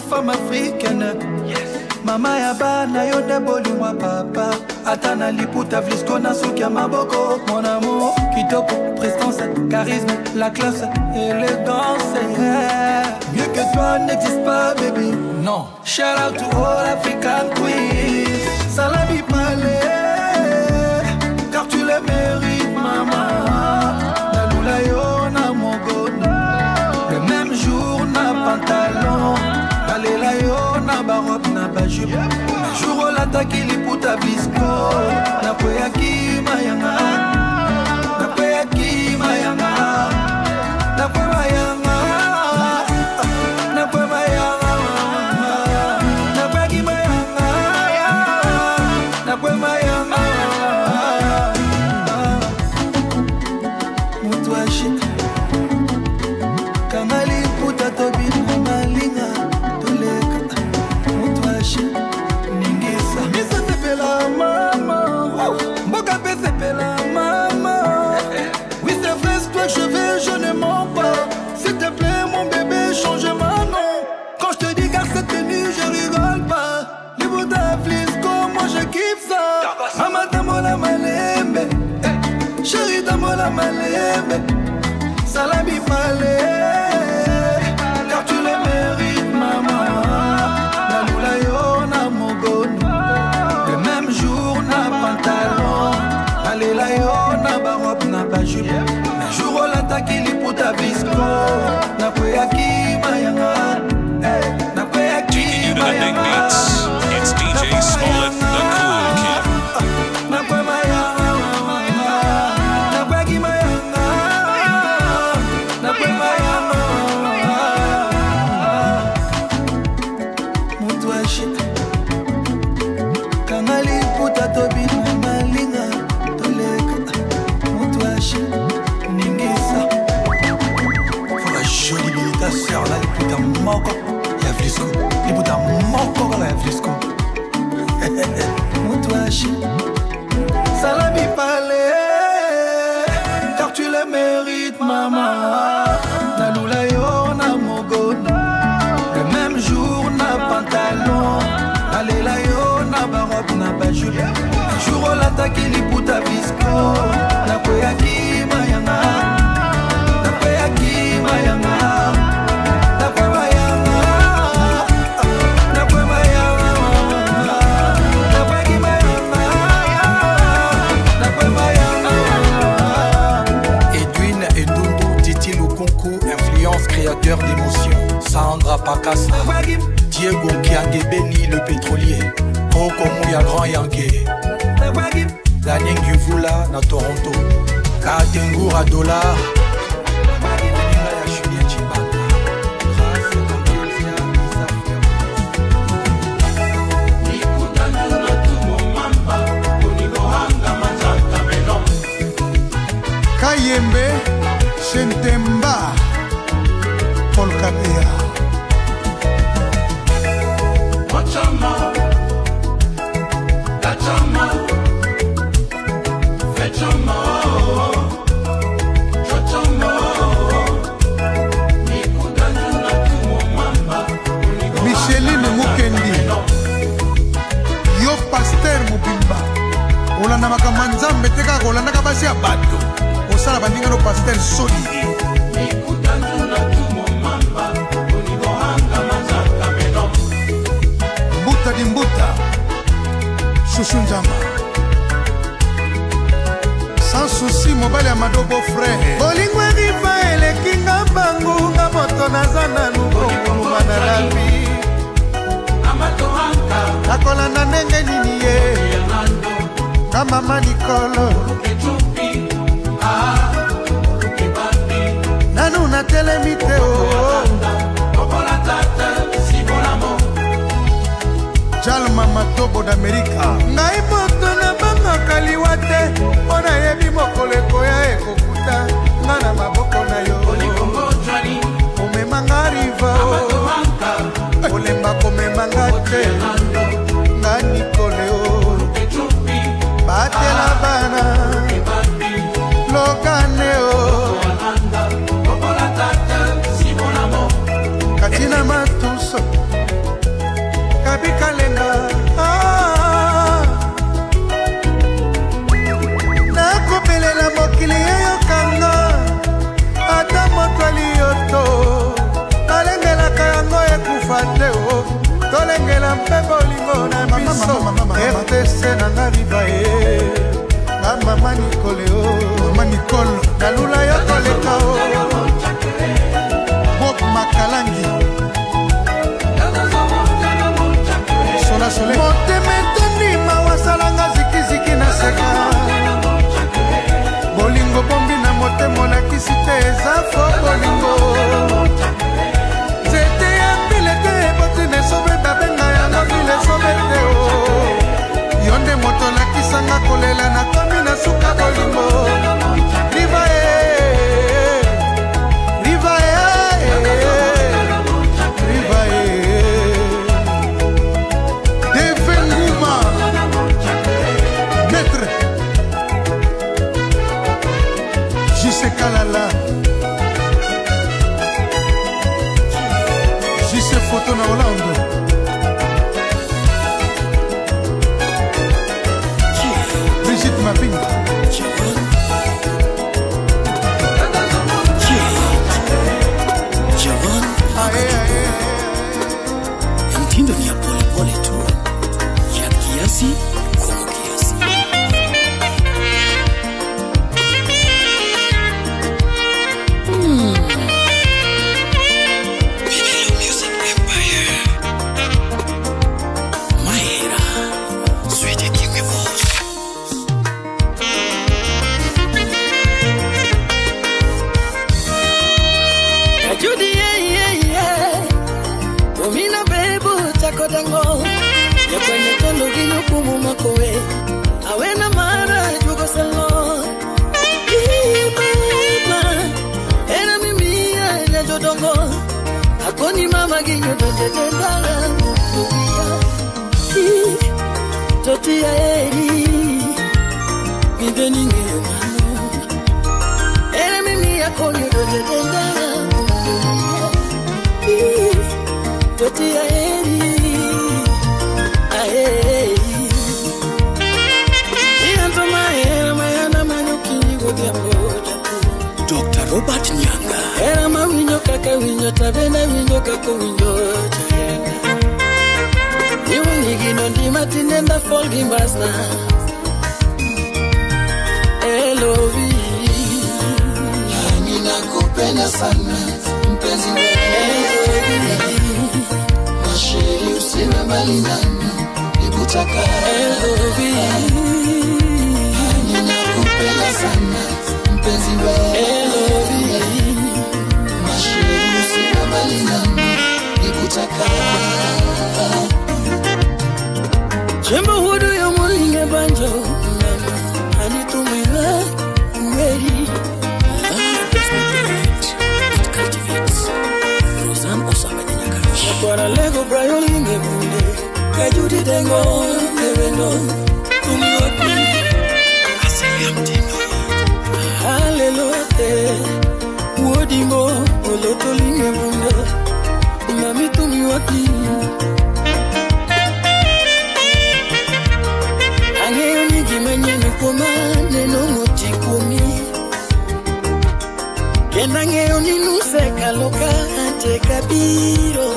amour, femme africaine. Mama ya bana yo nde bolingo papa. Ata na liputa vlisco na suki ya maboko. Mon amour, kitoko, prestance, charisme, la classe, élégance. Yeah. Mieux que toi n'existe pas, baby. Non. Shout out to all African queens. Salabi palais, car tu le mérites, maman. Nalula yo na mogono. Le même jour na pantalon. Nalela yo na barobe na bajupe. Jour olataki liputa visco. Nakweyaki mayanga. Nakweyaki mayanga. Nakwe mayanga. Nakwe mayanga. Nakweyaki mayanga. Nakwe mayanga. Mutu ashika. Kanga liputa tobina malinga. Toleka. Mutu ashika. Ningisa. Misa sepela mama. Mboka pe sepela mama. Oui c'est vrai, c'est toi que je veux, je ne mens pas. S'il te plaît mon bébé, change ma nom. Quand je te dis car cette tenue, je rigole pas. Libuta flisco, moi je kiffe ça. Mama tambola malembe. Chérie tambola malembe. Salami palais, car tu le mérites maman. Nalula yo na mogono. Le même jour na pantalon. Nalela yo na barobe na bajupe. Jour olataki liputa visco. Nakweyaki mayanga. Nakweyaki Taking you to the big beats. It's DJ Smollett, the cool kid. Nakwe mayanga. Nakweyaki mayanga. Nakwe mayanga. Mutu ashika. Kanga liputa tobina malinga. Toleka. Mutu ashika. Ningisa. Faut la jolie milita sœur là liputa moko ya vlisco. Liputa moko kaka ya vlisco. Mutu ashika. Salami palais, car tu le mérites maman. Nalula yo na mogono. Le même jour na pantalon. Nalela yo na barobe na bajupe. Jour olataki liputa visco. Nakweyaki mayanga. Nakweyaki mayanga. Nakwe mayanga. Nakwe mayanga. Nakweyaki mayanga. Nakwe mayanga. Edwin Edundu, Titi Lukunku, influence créateur d'émotions. Sandra Pakassa, Diego Kiangebeni, le pétrolier. Kokomu ya Grand Yankee. Daniel Guvula na Toronto. Katengoura dollar. Moninga ya Julien Chibanda. Grâce Kankelzia, Isa Fleur. Kayembe Shentemba Paul Kabea. Micheline Mukendi, yo pasteur mobimba olanda makambo ya nzambe te kaka olandaka basi ya bato osala baninga no pasteur soni. Mbuta di mbuta shushu nzamba sans souci mobali ya madobo frère. Bolingo eriva eleki nga mbangu nga moto naza nanu kokuluma na lavi. Nakolanda ndenge nini ye nga mama Nicole nanu natelemi te o. Jalma Matobo d'Amerika. Ngai moto nabangaka liwa te mpo nayebi mokolo ekoya ekokuta nga na maboko na yo. Omemanga riva o, olemba komemanga te nga Nicole o. Batela bana lokane o. Katina matuso RTC nanga riva e na mama Nicole o mama Nicole nalula yo koleka o Bob Makalangi Sola Soleil motema etondi mawa asalanga zikiziki na seka bolingo bombi na motema olakisi te eza fo bolingo nzete ya mbile te eboti na esobe babenga yango mbile esobe te o yo nde moto olakisanga kolela nakomi na suka bolingo riva e riva e riva e Deve Nguma Maître Jise Kalala Jise Photo na Hollande Brigitte Mapinga Javan ya mtindo ni ya polepole tu, ya kiasi kwa kiasi. Music Empire. Mahera, Swede Kiwi Boss. Judy, yeah, yeah, yeah. Omina bebu chakodango. Ya kwenye tondo ginyo kumu makowe. Awena mara jugo salo. Mama, era mimia ya jodongo. Akoni mama ginyo donde tendala. Totia eri. Mideni ngeyo mano. Era mimia konyo donde tendala. Totia eri ae Ianto maera mayana manyuki godhiambo Dr. Robert Nyanga Era mawinjo kaka winjo tabena winjo kaka winjo Iwinyi gino ndima tinenda folgi mbasna LOV Ninakupenda sana mpenzi wewe Masheri usiwe mbali nami nikutaka LOV Ninakupenda sana mpenzi wewe LOV Masheri usiwe mbali nami nikutaka Chembo hudu yo mulinge banjo Anitumila uweri Kwa lego brayo linge bunde Kajudi dengo nevendo Tumiwati Asili ya mtindo Halelote Uodingo oloto linge bunde Mami tumiwati Angeyo nyigi manyeno kuoma neno moti kuomi Kendo ang'eyo ni nusekalo ka ante kabiro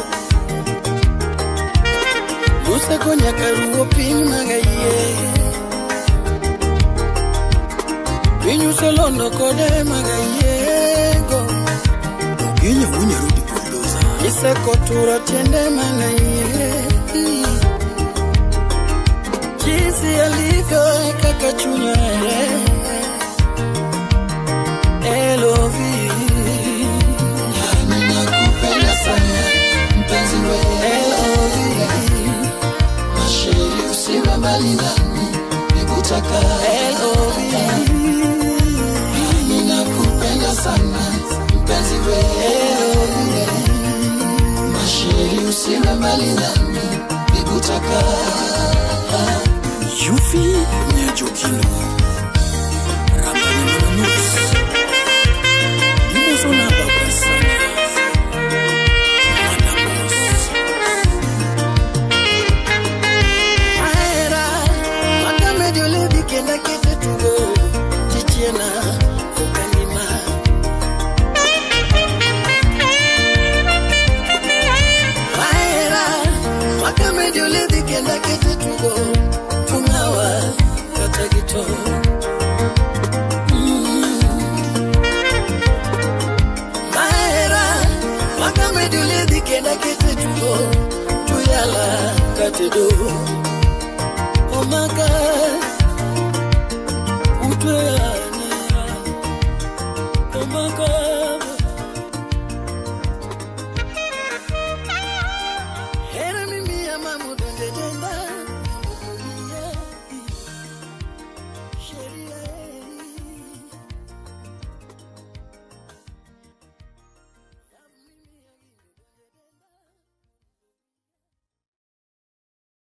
Nuseko nyaka ruwo piny magayie Piny uselondo kode magayiego Okinyo wunyarudi bulldozer Iseko turo tiende magayie Jinsi alivyo kaka chunya LOV Ninakupenda sana mpenzi wewe LOV Masheri usiwe mbali nami nikutaka LOV Ninakupenda sana mpenzi wewe LOV Masheri usiwe mbali nami nikutaka Yufi Nyajokino Rabani Mananus Nimozona Babasana Madamos Ahera Makamedio lebi kenda kete tugo Chichiena Okanima Ahera Makamedio lebi kenda kete tugo Masingo Tuyala Katedo Omaka Utweanera Omaka.